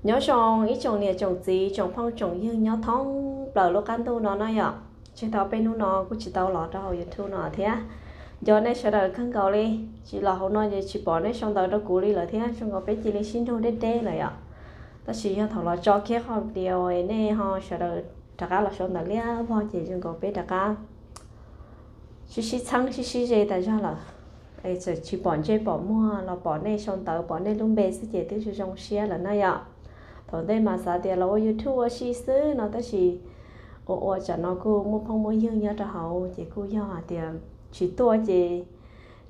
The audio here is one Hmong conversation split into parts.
Nyob zoo ib tsoom niam tsoom txiv tsoom phooj tsoom ywg nyob thoob plaws lub qab ntuj no na yom. Tseg tau peb hnub no kuj tsis tau los rau hauv YouTube no thiab. Nco nej sawv daws kawg nkaus li, tsis los hauv no ces tsis pom nej sau ntawv rau kuv li lawm thiab, zoo nkaus peb cia li sib nrug deb deb lawm yom. Tab sis yog thaum los tso kiag qhov video nej ho sawv daws rov qab los sau ntawv liab vog ces zoo nkaus peb rov qab sib sib txheeb sib sib ze tas zog lawm. Es txawm tsis pom ntsej pom muag los pom nej sau ntawv pom nej lub npe xwb ces twb zoo zoo siab lawm na yom. Thaum ntej mas xav tias los ua YouTube ua si xwb no tab sis ua ua tsam no kuj muaj phooj muaj ywg nyob rau hauv ces kuj yog hais tias tsis tuaj ces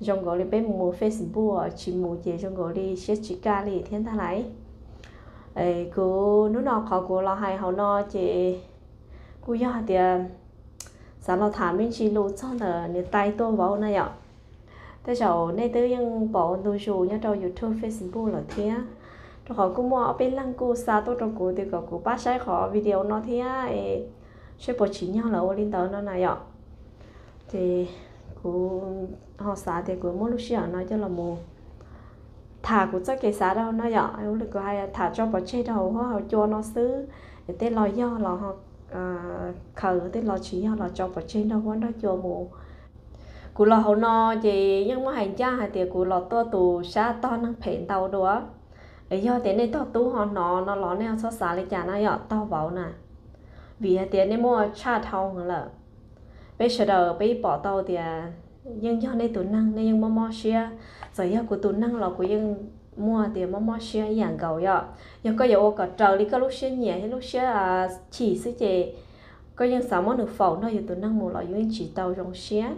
zoo nkaus li peb mus mus Facebook, tsis mus ces zoo nkaus li siab tsis kaj li thiab ntag lauj. Kuv hnub no qhov kuv los hais hauv no ces kuj yog hais tias xav los tham me ntsis lus txog ntawm niam tais tua vauv na yom. Tej zaum nej twb yeej pom ua ntu zus nyob rau YouTube, Facebook lawm thiab, rau qhov kuj muaj ob peb leeg kuj xa tuaj rau kuv tias kom kuv pab saib qhov video no thiab es saib puas tsim nyog lawv ua li ntawd no na yom. Ces kuv ho xav tias kuv muab lub sij hawm no coj los mus tham kuv txoj kev xav rau no yom. Kuv hais tham tso pov tseg rau hauv huab hauv cua no xwb, es tej lo yog los khaws, tej lo tsis yog los tso pov tseg nrog huab nrog cua mus. Kuv los hauv no ces yeej muab hais ncaj hais tias kuv los tuaj tus sab tog neeg phem ntau dua. Es yog tias nej tog tub ho hnov no los nej txhob xav li cas na yom, tog vauv na. Vim hais tias nej muaj tshaj dhau lawm. Peb sawv daws peb pom tau tias yeej yog nej tus neeg, nej yeej mob mob siab. Txawm yog kuv tus neeg los kuv yeej muaj tias mob mob siab ib yam nkaus yom. Yog koj yuav ua kom raws li koj lub siab nyiam thiab lub siab chim xwb ces koj yeej xav muab nws faus nrog yus tus neeg mus los yus yeej tsis tau zoo siab.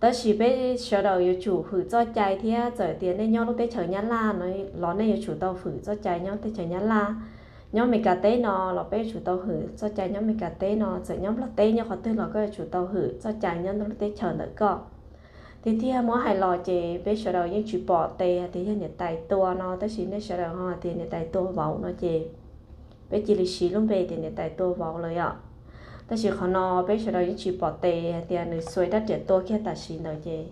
Tab sis peb sawv daws yuav tsum hwm txoj cai thiab, txawm tias nej nyob lub teb chaws Nyab Laj no los nej yuav tsum tau hwm txoj cai nyob teb chaws Nyab Laj. Nyob Meskas teb no los peb yuav tsum tau hwm txoj cai nyob Meskas teb no, txawm nyob Nplog teb nyob qhov twg los koj yuav tsum tau hwm txoj cai nyob lub teb chaws ntawm koj. Tiag tiag muab hais los ces peb sawv daws yeej tsis pom tes hais tias yog niam tais tua no, tab sis nej sawv daws ho hais tias niam tais tua vauv no ces peb cia li siv lub npe tias niam tais tua vauv lawm yom. Tab sis qhov no peb sawv daws yeej tsis pom tes hais tias nws xuas rab riam tua kiag tam sim ntawd ces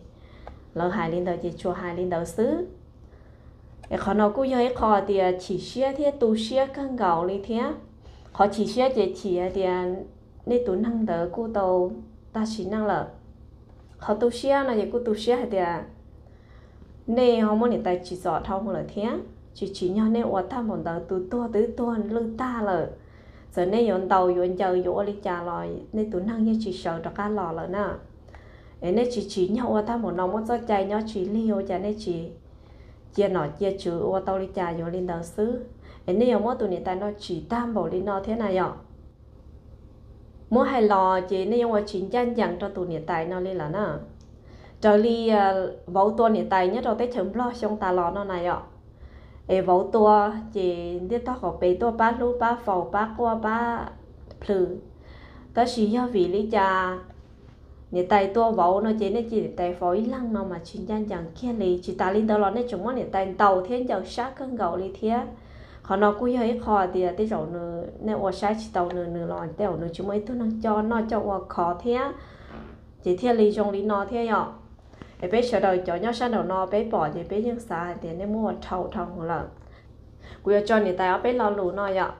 lawv hais li ntawd ces tsuas hais li ntawd xwb. Es qhov no kuj yog ib qho tias chim siab thiab tu siab kawg nkaus li thiab. Qhov chim siab ces chim hais tias nej tus neeg ntawd kuj tau tag sim neej lawm. Qhov tu siab no ces kuj tu siab hais tias nej ho muab niam tais tsim txom dhau lawm thiab. Tsis tsim nyog nej ua tag npaum ntawd, tus tuag twb tuag lwj tag lawm. Txawm nej yuav ntaus yuav ncaws yuav ua li cas los nej tus neeg yeej tsis sawv rov qab los lawm na. Es nej tsis tsim nyog ua tag npaum no, muab txoj cai nyob tsis lig ua cas nej tsis cia nom cia tswv ua tau li cas yuav li ntawd xwb. Es nej yuav muab tus niam tais no tsim tag npaum li no thiab na yom. Muab hais los ces nej yeej ua tsis ncaj ncees rau tus niam tais no li lawm na. Raws li vauv tua niam tais nyob rau teb chaws Nplog xyoo tas los no na yom. Es vauv tua ces ntiaj tog qaum pes tuaj pab hlub pab faus pab quaj pab plhws. Tab sis yog vim li cas niam tais tua vauv no ces nej cia niam tais faus ib leeg no mas tsis ncaj ncees kiag li. Tsis tas li ntawd los nej tseem muab niam tais ntaus thiab ncaws sab kawg nkaus li thiab. Qhov no kuj yog ib qho tias tej zaum nws, nej ua saib tsis tau nws, nws los tej zaum nws tsis muaj ib tug neeg coj noj coj ua khov thiab, ces thiaj li zoo li no thiab yom. Es peb sawv daws cov nyob sab nraum no peb pom ces peb yeej xav hais tias nej muab ua dhau dhau lawm. Kuv yuav tso niam tais ob peb lo lus no yom.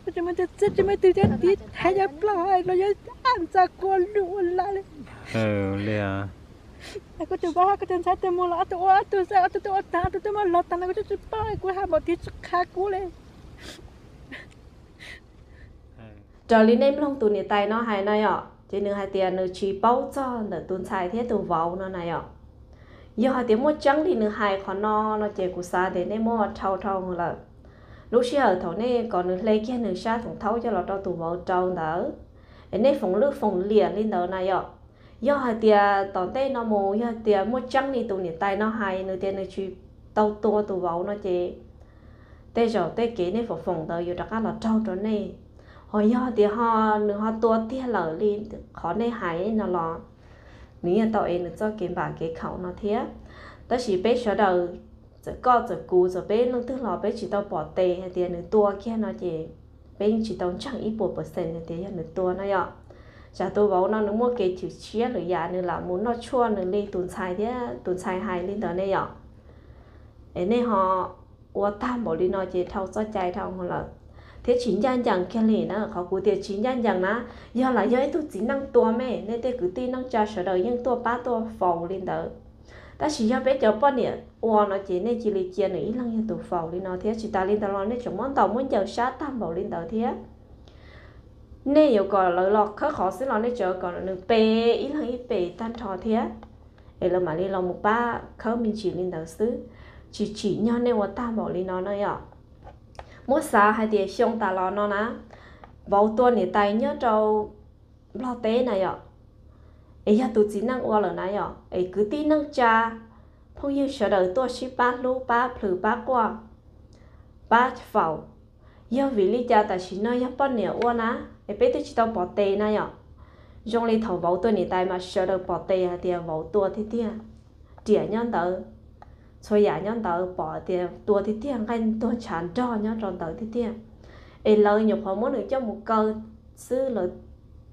Tsis muaj tus txiv tsis muaj tus coj tiv hais cov plaub hais los yuav ntxa kua lus ua lam li. Kuv tus pab kuv tus ntxhais tus mus los ob tug ua ob tug xwb, ob tug twb ua tag, ob tug twb muab los tag no kuv twb tsis paub, kuv hais npaum twg tsis qha kuv li. Raws li nej mloog tus niam tais no hais na yom, ces nws hais tias nws tsis paub txog ntawm tus ntxhais thiab tus vauv no na yom. Yog hais tias muaj tseeb li nws hais qhov no no ces kuv xav tias nej muab ua dhau dhau lawm. Lub sij hawm thaum nej kom nws hle kiag nws sab thoom thaub coj los rau tus vauv rau ntawd, es nej foom lwj foom liam li ntawd na yom. Yog hais tias tom ntej no mus yog tias muaj tseeb li tus niam tais no hais, nws tias nws tsis tau tua tus vauv no ces tej zaum tej kev nej foom foom ntawd yuav rov qab los raug rau nej. Ho yog tias ho nws ho tua tiag lawm li qhov nej hais no los nws yeej tau ev nws txoj kev npam kev khaum no thiab. Tab sis peb sawv daws, txawm koj txawm kuv txawm peb leej twg los peb tsis tau pom tes hais tias nws tua kiag no ces peb yeej tsis tau ntseeg ib puas percent hais tias yog nws tua no yom. Tsam tus vauv no nws muaj kev chwm siab lwm yam, nws lam mus noj tshuaj nws li tus ntxhais thiab tus ntxhais hais li ntawd ne yom. Es nej ho ua tag npaum li no ces dhau txoj cai dhau lawm thiab tsis ncaj ncees kiag li na. Qhov kuv tias tsis ncaj ncees na, yog lam yog ib tug txiv neej tua me, nej tej kwv tij neej tsa sawv daws yeej tuaj pab tuaj faus li ntawd. Tab sis yog peb cov poj niam ua no ces nej cia li cia nws ib leeg yog tus faus li no thiab. Tsis tas li ntawd los nej tseem muab ntaus muab ncaws sab tag npaum li ntawd thiab. Nej yuav kom lawv los khawb qhov xwb los nej tseem kom nws pe ib leeg ib pe tag nrho thiab, es lawv mam li los mus pab khawb me ntsis li ntawd xwb. Tsis tsim nyog nej ua tag npaum li no na yom. Muab xav hais tias xyoo tas los no na, vauv tua niam tais nyob rau Nplog teb na yom, es yog tus txiv neej ua lawm na yom, es kwv tij neej tsa, phooj ywg sawv daws tuaj sib pab hlub pab plhws pab quaj pab faus. Yog vim li cas tam sim no yog poj niam ua na, es peb twb tsis tau pom tes na yom? Zoo li thaum vauv tua niam tais mas sawv daws pom tes hais tias vauv tua tiag tiag, riam nyob ntawd, txhua yam nyob ntawd, pom tias tua tiag tiag, nqaij tuag ntshav nrog nyob rau ntawd tiag tiag. Es lawv nyuam qhuav muab nws coj mus kaw xwb, lawv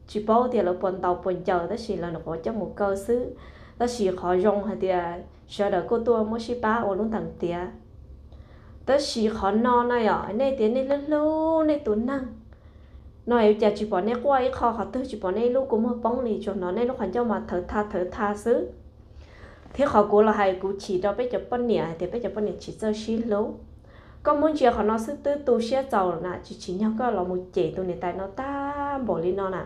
tsis paub tias lawv puas ntaus puas ncaws, tab sis lawv nyuam qhuav coj mus kaw xwb. Tab sis qhov zoo hais tias sawv daws kuj tuaj muab sib pab ua lub ntees tiav. Tab sis qhov no na yom, nej tias nej hlub hlub nej tus neeg no, yuav cas tsis pom nej quaj ib qho, qhov twg tsis pom nej ib lub kua muag poob li, tsuas hnov nej lub qhov ncauj mas thawv tha thawv tha xwb. Thiab qhov kuv los hais kuv chim rau peb cov poj niam hais tias peb cov poj niam tsis txawj sib hlub. Koj muab ntsia qhov no xwb twb tu siab txaus lawm na, tsis tsim nyog koj los mus cem tus niam tais no tag npaum li no na.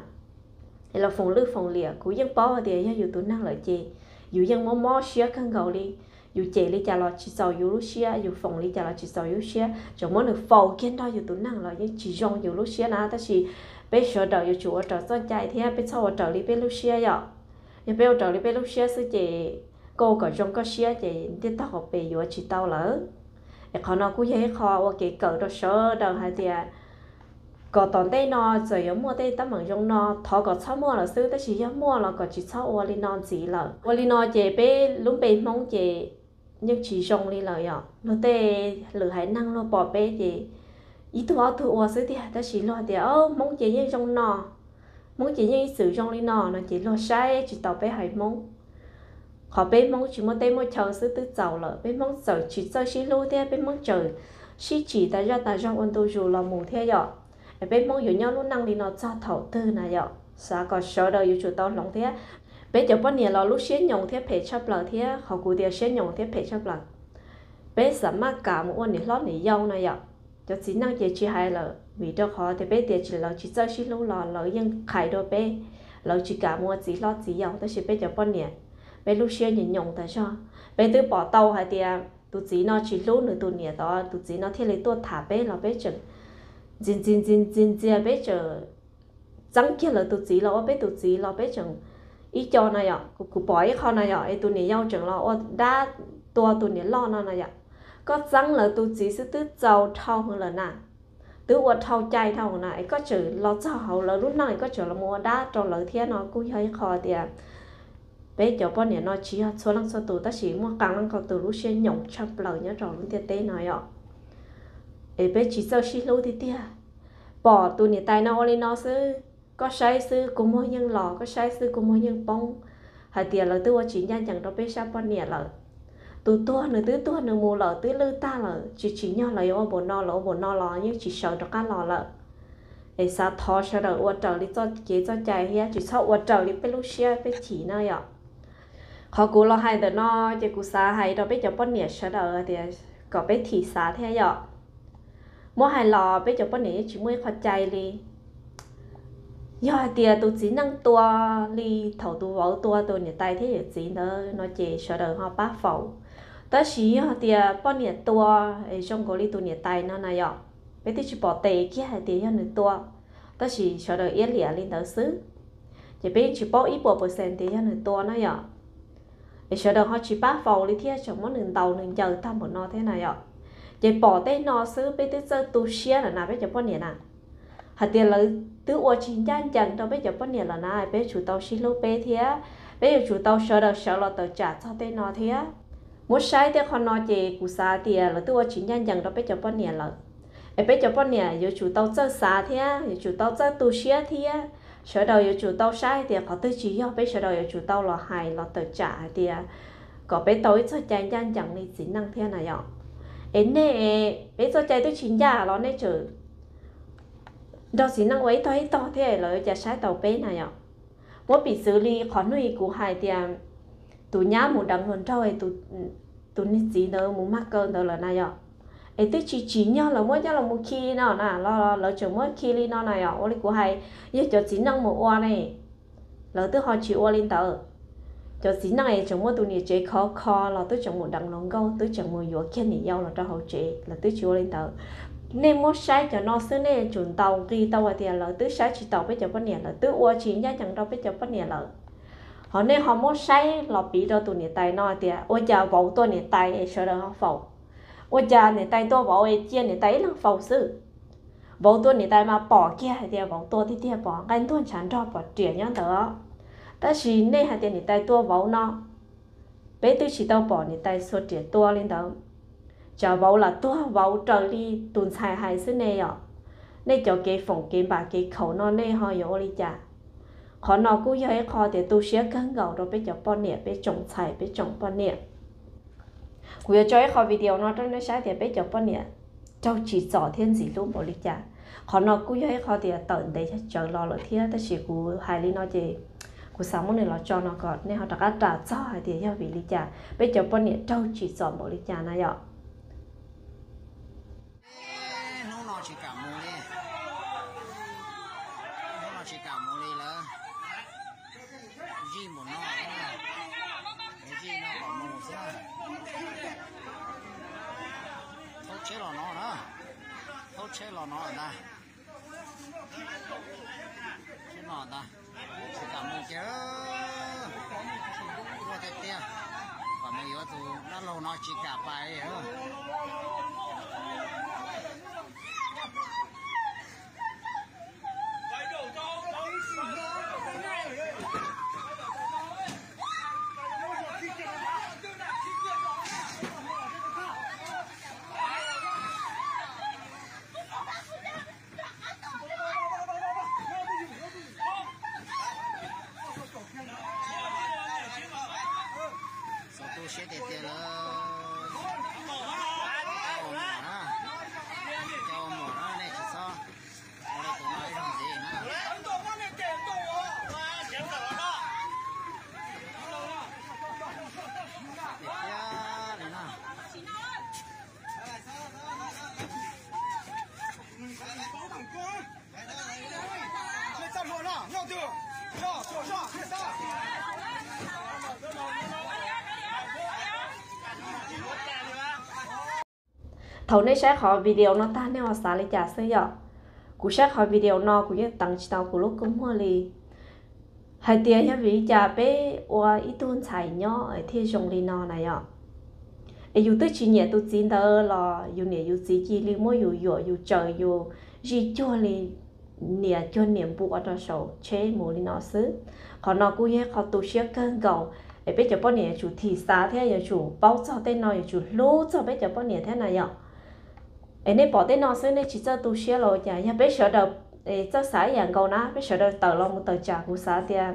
Es los foom lwj foom liam, kuv yeej paub hais tias yog yus tus neeg lawm ces yus yeej mob mob siab kawg nkaus li. Yus cem li cas los tsis txaus yus lub siab, yus foom li cas los tsis txaus yus lub siab, tseem muab nws faus kiag nrog yus tus neeg los yeej tsis zoo yus lub siab na. Tab sis peb sawv daws yuav tsum ua raws txoj cai thiab peb txhob ua raws li peb lub siab yom. Yog peb ua raws li peb lub siab xwb ces koj ua kom zoo koj siab ces ntiaj teb qhov pem yuav tsis tau lawm. Es qhov no kuj yog ib qho ua kev kawm rau sawv daws hais tias kom tom ntej no txawm yuav muaj tej teeb meem zoo no thov kom txhob muaj lawm xwb, tab sis yog muaj los kom tsis txhob ua li no ntxiv lawm. Ua li no ces peb lub npe Hmoob ces yeej tsis zoo li lawm yom. Luag tej lwm haiv neeg luag pom peb ces ib tug ob tug ua xwb tiag, tab sis luag tias Hmoob ces yeej zoo no, Hmoob ces yeej ib txwm zoo li no no ces luag saib tsis taus peb haiv Hmoob. Qhov peb Hmoob tsis muaj teb muaj chaw xwb twb txaus lawm, peb Hmoob txawm tsis txawj sib hlub thiab peb Hmoob tseem sib tsim tas zaj tas zog ua ntu zus los mus thiab yom. Es peb Hmoob yuav nyob lub neej li no txog thaum twg na yom? Xav kom sawv daws yuav tsum tau hloov thiab. Peb cov poj niam los lub siab nyoos thiab phem tshaj plaws thiab, qhov kuv tias siab nyoos thiab phem tshaj plaws, peb xav maj kam mus ua niam hlob niam yau na yom. Cov txiv neej ces tsis hais lawm, vim rau qhov tias peb tias tsis, lawv tsis txawj sib hlub los lawv yeej qhais dua peb, lawv tsis kam mus ua txiv hlob txiv yau. Tab sis peb cov poj niam, peb lub siab nyoos nyoos tas zog. Peb twb pom tau hais tias tus txiv no tsis hlub nws tus niam tod, tus txiv no thiaj li tuaj tham peb los peb tseem ntxias ntxias ntxias ntxias ntxias, peb tseem txeeb kiag lawv tus txiv los ua peb tus txiv los peb tseem ib co na yom. Kuv pom ib qho na yom, es tus niam yau tseem los ua dab tua tus niam loj no na yom. Koj txeeb lawv tus txiv xwb twb txaus dhau heev lawm na, twb ua dhau cai dhau na, es koj tseem los txog hauv lawv lub neej es koj tseem los mus ua dab rau lawv thiab no kuj yog ib qho tias peb cov poj niam no tsis yog txhua leej txhua tus tab sis muaj qee leej qee tus lub siab nyoos tshaj plaws nyob rau lub ntiaj teb no yom. Es peb tsis txawj sib hlub tiag tiag. Pom tus niam tais no ua li no xwb, koj saib xwb kua muag yeej los, koj saib xwb kua muag yeej poob, hais tias lawv twb ua tsis ncaj ncees rau peb sab poj niam lawm. Tus tuag nws twb tuag nws mus lawm, twb lwj tag lawm, tsis tsim nyog lawv yuav ua npaum no, lawv ua npaum no los yeej tsis sawv rov qab los lawm. Es xav thov sawv daws ua raws li txoj kev txoj cai thiab tsis txhob ua raws li peb lub siab peb chim na yom. Qhov kuv los hais ntawm no ces kuv xav hais rau peb cov poj niam sawv daws tias kom peb thim xav thiab yom. Muab hais los peb cov poj niam yeej tsis muaj ib qho cai li. Yog hais tias tus txiv neej tua li thaum tus vauv tua tus niam tais thiab yawm txiv ntawd no ces sawv daws ho pab faus. Tab sis yog tias poj niam tua es zoo nkaus li tus niam tais no na yom, peb twb tsis pom tes kiag hais tias yog nws tua, tab sis sawv daws iab liam li ntawd xwb, ces peb yeej tsis paub ib puas percent tias yog nws tua na yom. Es sawv daws ho tsis pab faus li thiab tseem muab nws ntaus nws ncaws tag npaum no thiab na yom. Ces pom tej no xwb peb twb txawj tu siab lawm na peb cov poj niam na. Hais tias lawv twb ua tsis ncaj ncees rau peb cov poj niam lawm na, peb yuav tsum tau sib hlub peb thiab, peb yuav tsum tau sawv daws sawv los tawm tsam txog tej no thiab. Muab saib tej qho no ces kuv xav tias lawv twb ua tsis ncaj ncees rau peb cov poj niam lawm. Es peb cov poj niam yuav tsum tau txawj xav thiab yuav tsum tau txawj tu siab thiab, sawv daws yuav tsum tau saib hais tias qhov twg tsis yog peb sawv daws yuav tsum tau los hais los tawm tsam hais tias kom peb tau ib txoj cai ncaj ncees li txiv neej thiab na yom. Es nej, peb txoj cai twb tsis ncaj los nej tseem nrog txiv neej ua ib tog ib tog thiab lawv cas saib tau peb na yom? Muab piv txwv li qhov hnub i kuv hais tias tus nyab mus deev hluas nraug, tus niag txiv ntawd mus mag kaw ntawd lawm na yom, es twb tsis tsim nyog lawv muab coj los mus khi no na los lawv tseem muab khi li no na yom? Ua li kuv hais, yog cov txiv neej mus ua ne, lawv twb ho tsis ua li ntawd. Cov txiv neej es tseem muaj tus niam tsev khov kho los twb tseem mus deev hluas nkauj, twb tseem mus yuav kiag niam yau los rau hauv tsev, lawv twb tsis ua li ntawd. Nej muab saib cov no xwb nej yuav tsum ntaus nqi tau hais tias lawv twb saib tsis taus peb cov poj niam, lawv twb ua tsis ncaj ncees rau peb cov poj niam lawm. Ho nej ho muab saib los piv rau tus niam tais no tias ua cas vauv tua niam tais es sawv daws ho faus, ua cas niam tais tua vauv es cia niam tais ib leeg faus xwb. Vauv tua niam tais mas pom kiag hais tias vauv tua tiag tiag, pom nqaij ntuag ntshav nrog pom riam nyob ntawd. Tab sis nej hais tias niam tais tua vauv no, peb twb tsis tau pom niam tais xuas riam tua li ntawd. Tsam vauv lam tuag vauv raws li tus ntxhais hais xwb ne yom? Nej cov kev foom kev npam kev khaum no nej ho yuav ua li cas? Qhov no kuj yog ib qho tias tu siab kawg nkaus rau peb cov poj niam, peb tsoom ntxhais, peb tsoom poj niam. Kuv yuav tso ib qho video no rau nej saib tias peb cov poj niam raug tsim txom thiab ntxim hlub npaum li cas. Qhov no kuj yog ib qho tias tawm ntev tsawv los lawm thiab, tab sis kuv hais li no ces kuv xav muab nws los tso no kom nej ho rov qab ras txog hais tias yog vim li cas peb cov poj niam raug tsim txom npaum li cas na yom. Hnub no tsis kam mus li, hnub no tsis kam mus li lawm. Zij npaum no, zij no kom mus xwb. Thaub tsheb los no na, thaub tsheb los no ntag. Tsheb no ntag, tsis kam mus kiag, tuaj tiag tiag. Kom mus yuav tus dab laug no tsis kam pais li. Txhob tu siab tiag tiag lawm. Cov ua muam na, cov ua muam na, nej tsis txhob ua li tus no ib zaug ntxiv na. Tiag tiag li na. Thaum nej saib qhov video no tag nej ho xav li cas xwb yom? Kuv saib qhov video no kuv yeej teev tsis tau kuv lub kua muag li. Hais tias yog vim li cas peb ua ib tug ntxhais nyob thiaj zoo li no na yom? Es yus twb tsis nyiam tus txiv ntawd los yus niam yus txiv cia li muab yus yuam yus tsaws yus zij cuag li niam cuag niam npua rau saum tsheb mus li no xwb. Qhov no kuj yog ib qho tu siab kawg nkaus, es peb cov poj niam yuav tsum thim xav thiab yuav tsum paub txog tej no, yuav tsum hlub txog peb cov poj niam thiab na yom. Es nej pom tej no xwb nej tsis txawj tu siab los cas? Yog peb sawv daws txawj xav ib yam nkaus na, peb sawv daws tawm los mus tawm tsam, kuv xav tias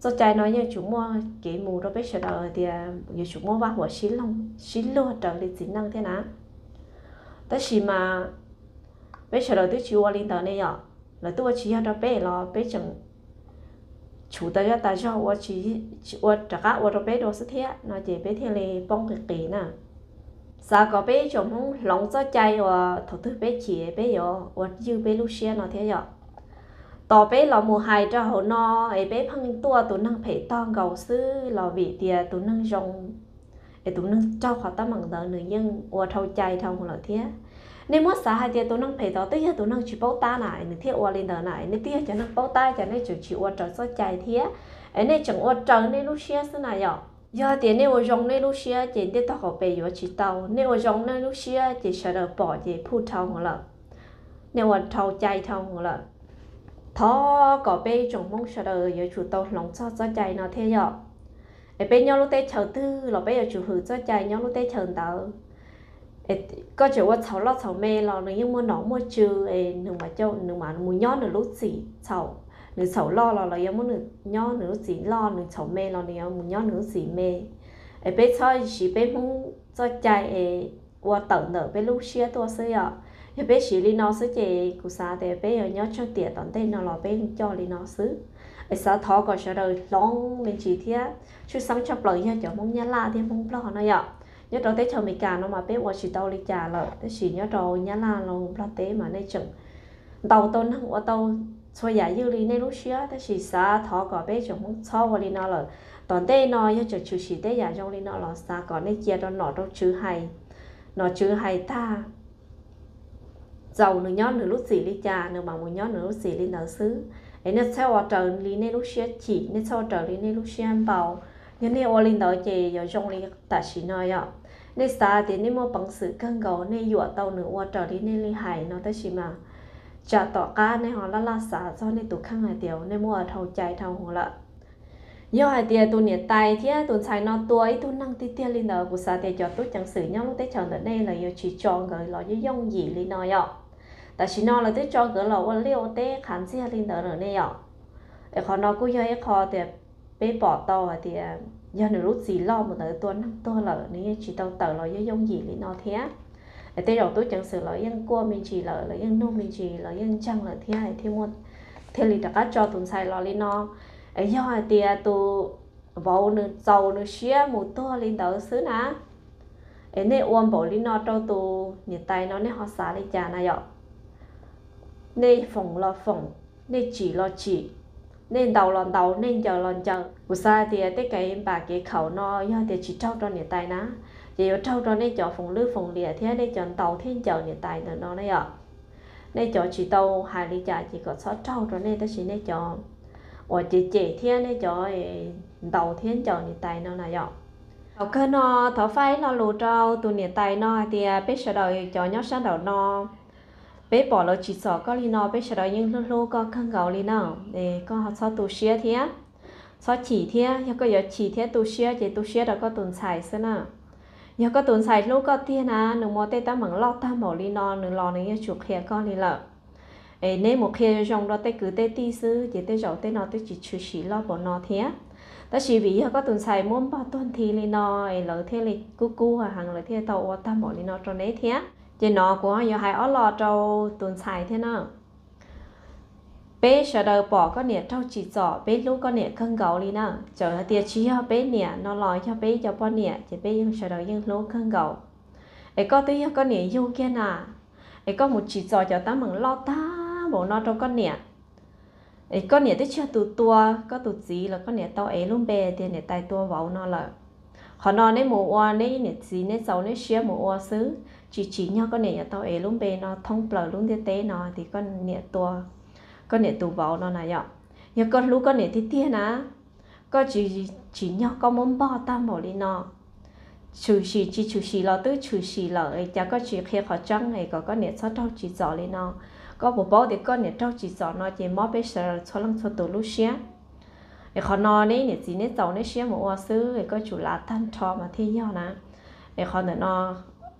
txoj cai no yeej tsum muaj kev mus rau peb sawv daws hais tias yuav tsum muaj vaj huam sib luag raws li txiv neej thiab na. Tab sis mas peb sawv daws twb tsis ua li ntawd ne yom. Lawv twb ua tsis yog rau peb los peb tseem tshuv tas zaj tas zog ua rov qab ua rau peb dua xwb thiab no ces peb thiaj li poob qis qis na. Xav kom peb ib tsoom Hmoob hloov txoj cai uas thaum twg peb chim peb yuav ua ywj peb lub siab no thiab yom. Tos peb los mus hais rau hauv no es peb pheej tuaj tus neeg phem tog nkaus xwb los vim tias tus neeg zoo es tus neeg raug qhov teeb meem ntawd nws yeej ua dhau cai dhau mus lawm thiab. Nej muab xav hais tias tus neeg phem tod twb yog tus neeg tsis paub tab na es nws thiaj ua li ntawd na, es nej twb yog cov neeg paub tab cas nej tseem tsis ua raws txoj cai thiab, es nej tseem ua raws nej lub siab xwb na yom. Yog tias nej ua zoo nej lub siab ces ntiaj teb qaum pem yuav tsis tau, nej ua zoo nej lub siab ces sawv daws pom ces phuj dhau mus lawm, nej ua dhau cai dhau mus lawm. Thov kom peb tsoom Hmoob sawv daws yuav tsum tau hloov txog txoj cai no thiab yom. Es peb nyob lub teb chaws twg los peb yuav tsum hwm txoj cai nyob lub teb chaws ntawd. Koj tseem ua txhaum loj txhaum me los nws yeej muaj nom muaj tswv es nws mam mus nyob nws lub txim txhaum. Nws txhaum loj los lawv yuav muab nws nyob nws lub txim loj, nws txhaum me los nws yuav mus nyob nws lub txim me. Es peb txhob siv peb Hmoob txoj cai es ua tawm ntawm peb lub siab tuaj xwb yom. Yog peb siv li no xwb ces kuv xav tias peb yuav nyob tsawg tiam tom ntej no los peb yeej coj li no xwb. Es xav thov kom sawv daws hloov me ntsis thiab tshwj xeeb tshaj plaws yog cov Hmoob Nyab Laj thiab Hmoob Nplog no yom. Nyob rau teb chaws Amelikas no mas peb ua tsis tau li cas lawm, tab sis nyob rau Nyab Laj los Nplog teb mas nej tseem ntaus tau neeg ua tau txhua yam ywj li nej lub siab, tab sis xav thov kom peb tsoom Hmoob txhob ua li no lawm. Tom ntej no yog tseem tshwm sim tej yam zoo li no los xav kom nej cia rau nom rau tswv hais, nom tswv hais tag, txaus nws nyob nws lub txim li cas nws mam mus nyob nws lub txim li ntawd xwb. Es nej txhob ua raws li nej lub siab chim, nej txhob ua raws li nej lub siab npau. Yog nej ua li ntawd ces yuav zoo li tam sim no yom. Nej xav tias nej muaj peev xwm kawg nkaus nej yuam tau nws ua raws li nej li hais no, tab sis mas tsam tom qab nej ho laj laj xav txog nej tus kheej hais tias nej muaj dhau cai dhau hwv lawm. Yog hais tias tus niam tais thiab tus ntxhais no tua ib tug neeg tiag tiag li ntawd, kuv xav tias cov tub ceev xwm nyob lub teb chaws ntawm nej lawv yuav tsis tso nkawd los yooj yooj yim li no yom. Tam sim no lawv twb tso nkawd los ua liaj ua teb qhav ntxiag li ntawd lawm ne yom. Es qhov no kuj yog ib qho tias peb pom tau hais tias yog nws lub txim loj mus ntawd tua neeg tuag lawm nws yeej tsis tau tawm los yooj yooj yim li no thiab. Es tej zaum tub ceev xwm lawv yeej kuaj me ntsis lawm, lawv yeej nug me ntsis, lawv yeej ntseeg lawm thiab, thiaj li rov qab tso tus ntxhais los li no. Es yog hais tias tus vauv nws txaus nws siab mus tuag li ntawd xwb na, es nej ua npaum li no rau tus niam tais no nej ho xav li cas na yom? Nej foom los foom, nej tsim los tsim, nej ntaus los ntaus, nej ncaws los ncaws. Kuv xav tias tej kev npam kev khaum no yog tias tsis raug rau niam tais na, ces yuav raug rau nej cov foom lwj foom liam thiab nej cov ntaus thiab ncaws niam tais ntawm no na yom. Nej cov tsis tau hais li cas ces kom txhob raug rau nej, tab sis nej cov uas cem cem thiab nej cov ntaus thiab ncaws niam tais no na yom. Thaum kawg no thov faj ib lo lus rau tus niam tais no hais tias peb sawv daws cov nyob sab nraum no, peb pom lawv tsim txom koj li no peb sawv daws yeej hlub hlub koj kawg nkaus li na. Es koj txhob tu siab thiab, txhob chim thiab, yog koj yuav chim thiab tu siab ces tu siab rau koj tus ntxhais xwb na. Yog koj tus ntxhais hlub koj tiag na, nws muaj tej teeb meem loj tag npaum li no nws los nws yeej tsum qhia koj li lawm. Es neb mus qhia zoo rau tej kwv tej tij xwb ces tej zaum tej no twb tsis tshwm sim loj npaum no thiab. Tab sis vim yog koj tus ntxhais muab npog tuag nthi li no es lawv thiaj li kub kub heev, lawv thiaj tau ua tag npaum li no rau neb thiab. Ces no kuv yuav hais ob lo rau tus ntxhais thiab na. Peb sawv daws pom koj niam raug tsim txom peb hlub koj niam kawg nkaus li na. Txawm hais tias tsis yog peb niam no los yog peb cov poj niam ces peb yeej sawv daws yeej hlub kawg nkaus. Es koj twb yog koj niam yug kiag na, es koj mus tsim txom cov teeb meem loj tag npaum no rau koj niam. Es koj niam twb tsis yog tus tua koj tus txiv los koj niam tau ev lub npe tias niam tais tua vauv no lawm. Qhov no neb mus ua neb niam txiv neb txaus neb siab mus ua xwb, tsis tsim nyog koj niam yuav tau ev lub npe no thoob plaws lub ntiaj teb no tias koj niam tua koj niam tus vauv no na yom. Yog koj hlub koj niam tiag tiag na, koj tsis tsim nyog koj muab npog tag npaum li no. Tshwm sim tsis tshwm sim los twb tshwm sim lawm, cas koj tsis qhia qhov tseeb es kom koj niam txhob raug tsim txom li no? Koj puas paub tias koj niam raug tsim txom no ces mob peb sawv daws txhua leej txhua tus lub siab. Es qhov no neb niam txiv neb txaus neb siab mus ua xwb es koj tsum lav tag nrho mas thiaj yog na. Es qhov ntawm no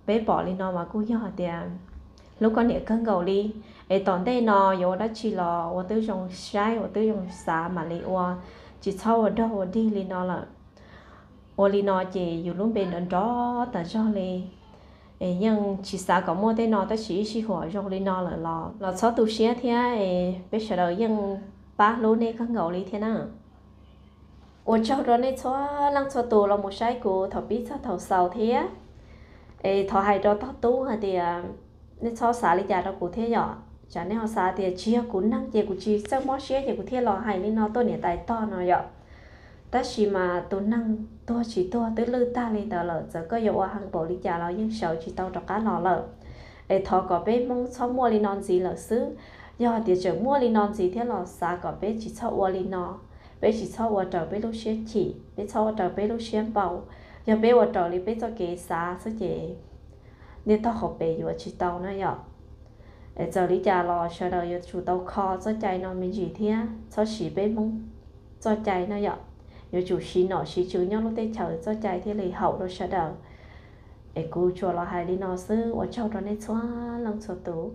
peb pom li no mas kuj yog hais tias hlub koj niam kawg nkaus li. Es tom ntej no yuav ua dab tsi los ua twb zoo saib ua twb zoo xav mam li ua, tsis txhob ua dog ua dig li no lawm. Ua li no ces yus lub npe nrov nrov tas zog li. Es yeej tsis xav kom muaj tej no tab sis ib sij huam zoo li no lawm los los txhob tu siab thiab es peb sawv daws yeej pab hlub nej kawg nkaus li thiab na. Ua tsaug rau nej txhua leej txhua tus los mus saib kuv thaum pib txog thaum xaus thiab. Es thov hais rau tog tub hais tias nej txhob xav li cas rau kuv thiab yom. Tsam nej ho xav tias tsis yog kuv neeg ces kuv tsis txawj mob siab ces kuv thiaj los hais li no tuaj niam tais tog no yom. Tab sis mas tus neeg tuag tsis tuag twb lwj tag li ntawd lawm, txawm koj yuav ua heev npaum li cas los yeej sawv tsis tau rov qab los lawm. Es thov kom peb Hmoob txhob muaj li no ntxiv lawm xwb. Yog hais tias tseem muaj li no ntxiv thiab los xav kom peb tsis txhob ua li no, peb tsis txhob ua raws peb lub siab chim, peb txhob ua raws peb lub siab npau. Yog peb ua raws li peb txoj kev xav xwb ces niaj tog qhov pem yuav tsis tau na yom. Es txawm li cas los sawv daws yuav tsum tau kho txoj cai no me ntsis thiab txhob siv peb Hmoob txoj cai na yom. Yuav tsum siv nom siv tswv nyob lub teb chaws txoj cai thiaj li haum rau sawv daws. Es kuv tsuas los hais li no xwb, ua tsaug rau nej txhua leej txhua tus.